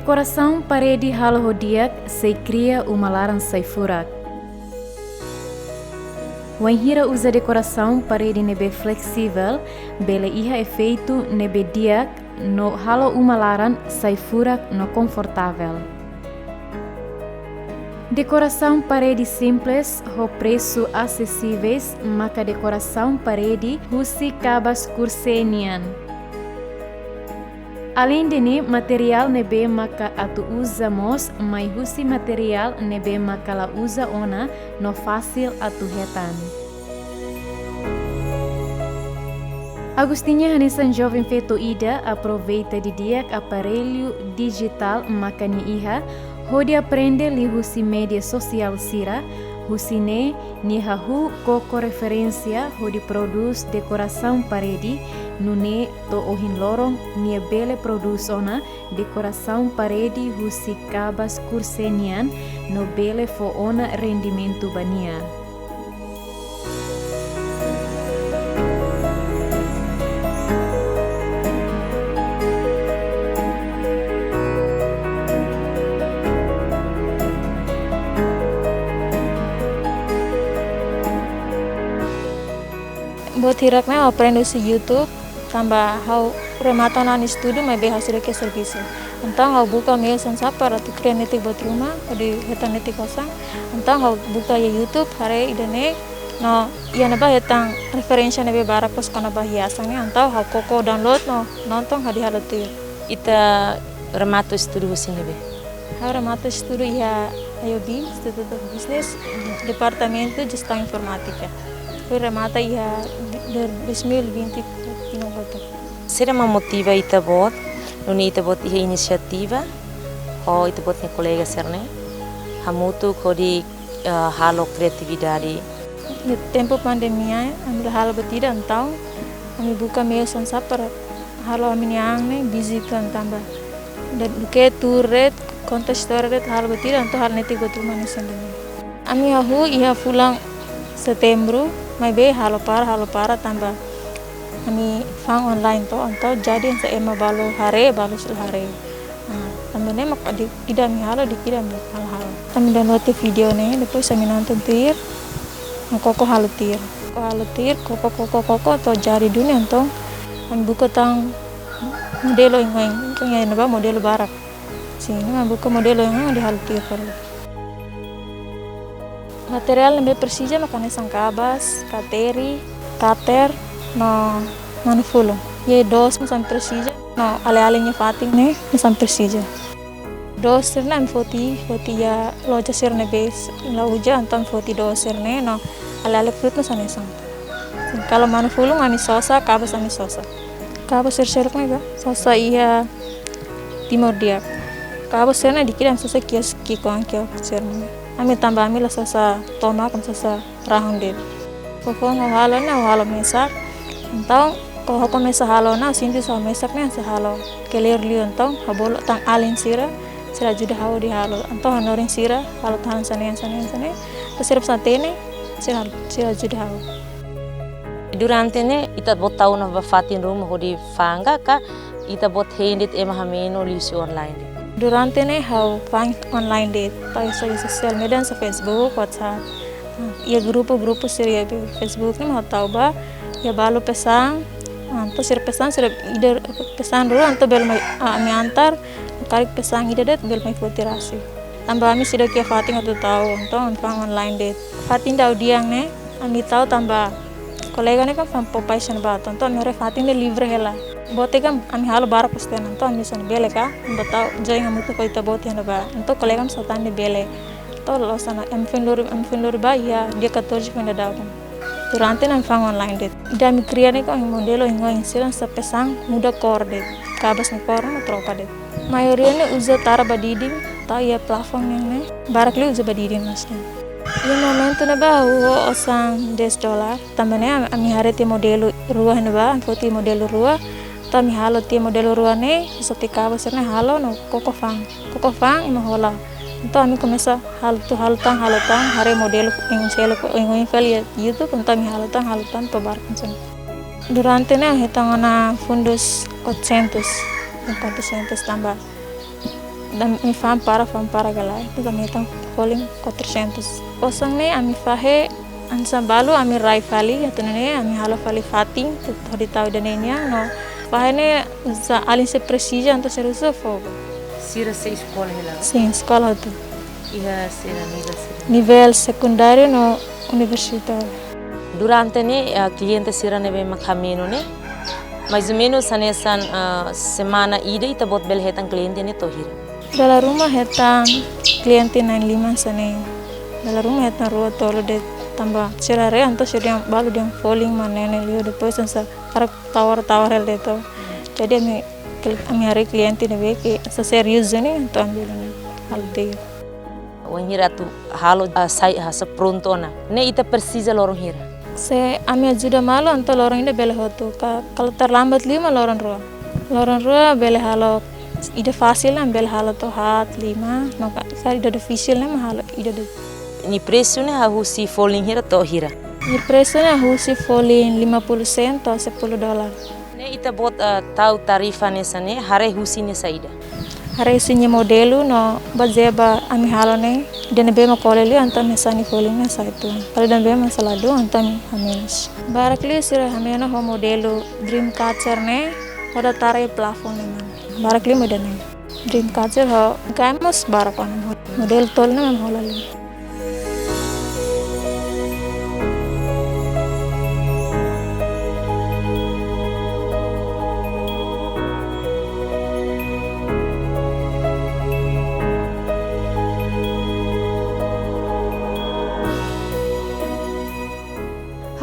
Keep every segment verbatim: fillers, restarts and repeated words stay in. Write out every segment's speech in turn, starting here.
Dekorasaun parede halo ho di'ak sei kria uma laran sai furak. Wainhira uza dekorasaun parede ne'ebé fleksivel, bele iha efeitu ne'ebé di'ak no halo uma laran sai furak no konfortavel. Dekorasaun parede simples ho presu asesivel maka dekorasaun parede husi kabas kursee nian. Aleinde ne'e, materiál ne'ebé maka atu uza mós mai husi materiál ne'ebé maka la uza ona no fasil atu hetan. Agostinha hanesan joven feto ida aproveita didi'ak aparellu dijitál maka nia iha, hodi aprende liuhusi média sosiál sira, husi ne'e nia hahú koko referénsia hodi prodús dekorasaun parede, nune'e to'o ohin loron nia bele prodús ona dekorasaun parede husi kabas kursee nian no bele fó ona rendimentu ba nia. Buat hirak ne'e ha'u aprende husi YouTube, tanba ha'u remata ona ha'u-nia estudu maibé ha'u seidauk iha servisu. Entaun ha'u buka meius oinsá para atu kria netik buat ruma, hodi hetan netik osan. Entaun ha'u buka iha YouTube, haree ida-ne'e, no iha ne'ebá hetan referénsia ne'ebé barak kona-ba hiasan ne'e. Entaun ha'u koko download no nonton hodi halo tuir. Ita remata estudu husi ne'ebé? Ha'u remata estudu iha I O B, Institute of Business, Departamentu Jestaun Informátika. Ha'u remata iha de-, dois mil e vinte tinan kotuk. Saida mak motiva ita-boot, nune'e ita-boot iha inisiativa, ho ita-boot nia kolega sira-ne'e, hamutuk hodi, eh, halo kriatividade. Iha tempu pandemia, ami la halo buat ida entaun, ami buka meius oinsá para halo ami-nia an ne'e busy tan tanba. Duké tuur de'it, konta istória de'it, halo buat ida entaun halo netik buat ruma hanesan ida-ne'e. Ami hahú iha fulan Setembru, maibé halo para, halo para tanba ami fa'an online to, entaun jadi hanesan ema balu haree, balu sei la haree. Ah, tanba ne'e mak ida, ida ami halo, ida, ida ami halo. Ami download vídeo ne'e, depois ami nonton tuir, no koko halo tuir. Koko halo tuir, koko, koko, koko, to'o jadi duni entaun. Ami buka tan modelu oioin, entaun iha ne'ebá modelu barak. Sin, ami buka modelu oioin hodi halo tuir fali. Materiál ne'ebé presiza mak hanesan kabas, kateri, kater, no manu-fulun. Iha doos mós ami presiza, no alin-alin nia fatin ne'e mós ami presiza. Doos sira-ne'e ami foti, foti iha loja sira ne'ebé la uza, entaun ami foti doos sira-ne'e, no alin-alin fruit mós hanesan. Sin, kalau manu-fulun ami sosa, kabas ami sosa. Kabas sira seluk ne'e ka, sosa iha Timor di'ak. Kabas sira-ne'e dikira ami sosa kios ki'ikoan ki'ikoan sira-ne'e. Ami tanba ami la sosa tomak, ami sosa rahun de'it. Fofoun ha'u halo ne'e, ha'u halo mesak. Entaun, kuandu ha'u komesa halo ona, ha'u sente ha'u mesak ne'e, ha'u halo kleur liu entaun, ha'u bolu tan alin sira, sira ajuda ha'u hodi halo. Entaun, hanorin sira, halo tan hanesan ne'e, hanesan ne'e, hanesan ne'e. Depois sira pesan hatene, sira, sira ajuda ha'u. Durante ne'e, ita-boot tau ona ba fatin ruma hodi fa'an ka, ka ita-boot hein de'it ema hameno liuhusi online de'it? Durante ne'e ha'u fa'an online de'it, pakai sosiál média hanesan Facebook, WhatsApp. Iha grupu-grupu sira iha Facebook ne'e mak ha'u tau ba, iha balu pesan, entaun sira pesan, sira ida pesan rua, entaun bele mai, ah, ami antar, karik pesan ida de'it bele mai foti rasik. Tanba ami seidauk iha fatin atu tau, entaun fa'an online de'it. Fatin daudaun ne'e, ami tau tanba kolega ne'e kan fa'an popais iha ne'ebá, entaun ami haree fatin ne'e livre hela. Boot ne'e kan ami halo barak pasti, entaun ami hanesan bele ka, entaun tau join hamutuk ho ita-boot iha ne'ebá. Entaun kolega mós hatán ne'e bele. Entaun la'ós ona, ami foin lori, ami foin lori ba iha dia catorze foin daudaun. Durante ne'e ami fa'an online de'it. Ida ami kria ne'e kan modelu oioin sira hanesan pesan muda kór de'it. Kabas nia kór ne'e troka de'it. Maioria ne'e uza tara ba didin, tau iha plafon nian ne'e. Barak liu uza ba didin maski. Iha momentu ne'ebá ha'u ho osan dez dolar. Tanba ne'e ami haree tiha modelu rua iha ne'ebá, foti modelu rua. Entaun ami halo tiha modelu rua ne'e, sosa tiha kabas sira-ne'e halo no koko fa'an. Koko fa'an ema hola. Entaun ami komesa halo tuir, halo tan, halo tan, haree modelu oioin seluk, oioin fali iha YouTube, entaun ami halo tan, halo tan, to'o barak hanesan ne'e. Durante ne'e hetan ona fundus oitocentos, enkuantu oitocentos tanba Ami fa'an para, fa'an para ka lae. Entaun ami hetan folin quatrocentos. Osan ne'e ami fahe hanesan balu ami rai fali, atu nune'e ami halo fali fatin, hodi tau ida-ne'e nian, no fahe ne'e se alin sei presiza, entaun sira husu fó. Sira sei eskola hela? Sin, eskola hotu. Iha sira nivel sira? Nivel sekundáriu no universitáriu. Durante ne'e, ah, kliente sira ne'ebé mak hameno ne'e, mais ou menus hanesan, ah, semana ida ita-boot bele hetan kliente ne'e to'o hira? Dala ruma hetan kliente na'in-lima hanesan ne'e. Dala ruma hetan rua tolu de'it, tanba sira haree entaun sira dehan balu dehan folin mak ne'e liu, depois hanesan para tawar-tawar hela de'it. Jadi ami, ami haree kliente ne'ebé ke hanesan serius ne'e, entaun ami bele ne'e halo de'it. Wainhira atu halo, ah, sai hanesan prontu ona, ne'e ita presiza loron hira? Se ami ajuda malu, entaun loron ida bele hotu. Ka, kalau terlambat liu mak loron rua. Loron rua bele halo ida fasil, ami bele halo to'o haat, lima, no ka, ka ida difisil ne'e mak halo ida de'it. Nia presu ne'e hahú husi folin hira to'o hira? Nia presu ne'e hahú husi folin lima puluh sen to'o sepuluh dolar. Ne'e ita-boot, ah, tau tarifa hanesan ne'e, haree husi nia saida? Haree husi nia modelu no bazeia ba ami halo ne'e, ida ne'ebé mak kole liu, entaun ami hasa'e nia folin ne'e hasa'e uitoan. Kalau ida ne'ebé mak sala dún, entaun ami hamenus. Barak liu sira hameno ho modelu Dreamcatcher ne'e, hodi tara iha plafon ne'e mak. Barak liu mak ida-ne'e. Dreamcatcher ho, kae mós barak ona. Modelu tolu ne'e mak hola liu.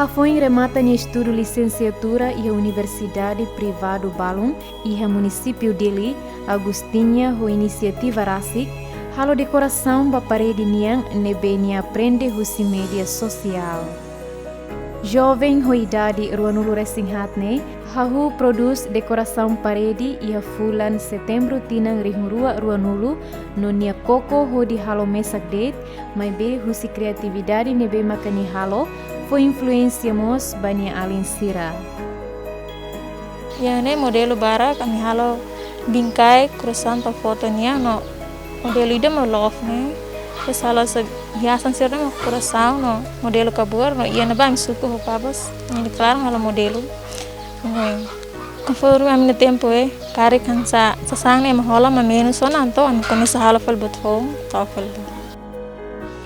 Hafoin remata nia estudu lisensiatura iha universidade privadu balun iha munisípiu Dili, Agustinha ho inisiativa rasik halo dekorasaun ba parede nian ne'ebé nia aprende husi média sosiál. Joven ho idade ruanulu resin haat ne'e hahú prodús dekorasaun parede iha fulan Setembru tinan rihun rua ruanulu, no nia koko hodi halo mesak de'it, maibé husi kriatividade ne'ebé maka nia halo, fó influénsia mós ba nia alin sira. Iha ne'e modelu barak, ami halo bingkai, korasaun, foto nian no modelu ida mak love ne'e. Depois halo hanesan hiasan sira-ne'e mak korasaun no modelu kabur no iha ne'ebá ami suku ho kabus. Ami deklaran halo modelu. Ne'e. Konforme ami-nia tempu, eh, karik hanesan sasán ne'e ema hola mak menus ona, entaun ami komesa halo fali buat foun, tau fali buat.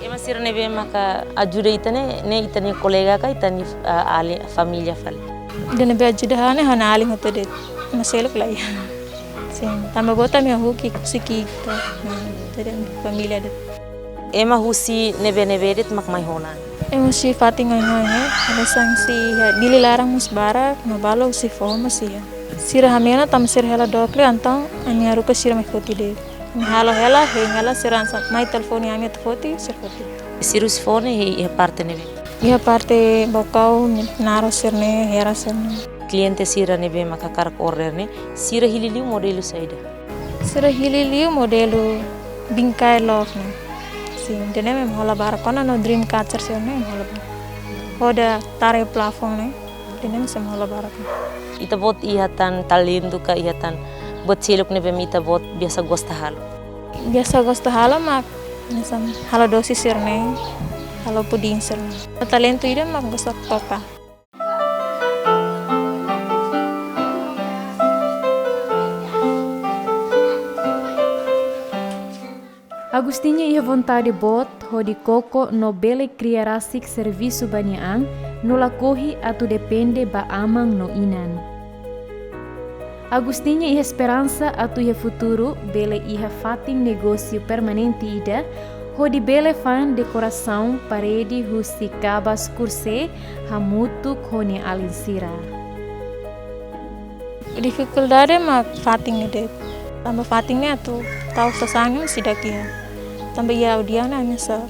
Ema sira ne'ebé maka ajuda ita ne'e, ne'e ita-nia kolega ka ita-nia, ah, alin, família fali? Ida ne'ebé ajuda ha'u ne'e ha'u-nia alin hotu de'it. Ema seluk lae. Sin, tanba buat ami hahú ki'ik husi ki'ik. Hmm, jadi ami família de'it. Ema husi ne'ebé-ne'ebé de'it mak mai hola? Ema husi fatin oioin, eh. Hanesan husi iha Dili laran mós barak, no balu husi foho mós iha. Sira hameno tanba sira hela dook liu, entaun ami haruka sira mai foti de'it. Ami halo hela, hein hela, sira hanesan mai telefone ami atu foti, sira foti. Sira husi foho ne'e iha parte ne'ebé? Iha parte Baucau, Naro sira-ne'e, Hera sira-ne'e. Kliente sira ne'ebé maka hakarak order ne'e, sira hili liu modelu saida? Sira hili liu modelu bingkai love ne'e. Sin, ida-ne'e mak ema hola barak ona no dream catcher sira-ne'e ema hola barak. Hodi tara iha plafon ne'e. Ida-ne'e mak ema hola barak. Ita-boot iha tan talentu ka iha tan buat seluk ne'ebé mak ita-boot biasa gosta halo? Biasa gosta halo mak, hanesan halo dosi sira-ne'e, halo pudin sira-ne'e. Talentu ida mak gosta toka. Agustinha iha vontade boot hodi koko no bele kria rasik servisu ba nia an no lakohi atu depende ba aman no inan. Agustinha iha esperansa atu iha futuru bele iha fatin negósiu permanente ida, hodi bele fa'an dekorasaun parede husi kabas kursé hamutuk ho nia alin sira. Difikuldade mak fatin ne'e de'it. Tanba fatin ne'e atu tau sasán ne'e seidauk iha. Tanba iha ha'u-nia an ne'e hanesan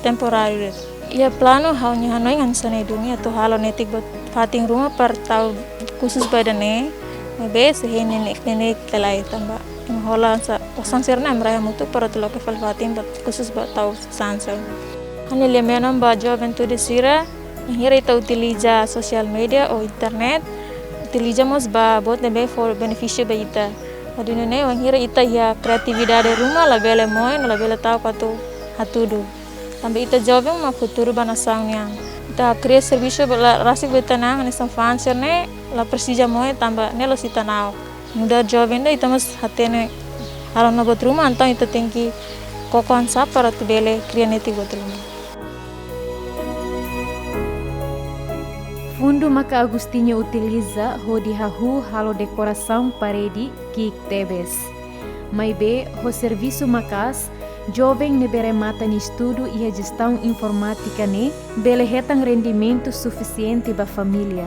temporáriu de'it. Iha planu ha'u-nia hanoin hanesan ne'e duni atu halo netik buat fatin ruma para tau khusus ba ida-ne'e. Maibé sei hein neineik-neineik lai tanba ema hola hanesan osan sira-ne'e ema rai hamutuk para atu loke fali fatin buat khusus ba tau sasán sira. Ha'u-nia lia-menon ba juventude sira, bainhira ita utiliza sosiál média ou internet, utiliza mós ba buat ne'ebé fó benefísiu ba ita. Hodi nune'e, wainhira ita iha kreatividade ruma, labele moe no labele ta'uk atu hatudu. Tanba ita joven mak futuru ba nasaun nian. Ita kria servisu ba la rasik ba ita-nia an, hanesan fa'an sira-ne'e la presiza moe tanba ne'e la'ós ita-nia an. Nu'udar joven ida ita mós hatene halo ona buat ruma, entaun ita tenke koko hanesan para atu bele kria netik buat ruma. Fundu maka Agostinho utiliza hodi hahú halo dekorasaun parede ki'ik tebes. Maibé, ho servisu maka'as, joven ne'ebé remata nia estudu iha jestaun informátika ne'e bele hetan rendimentu sufisiente ba família.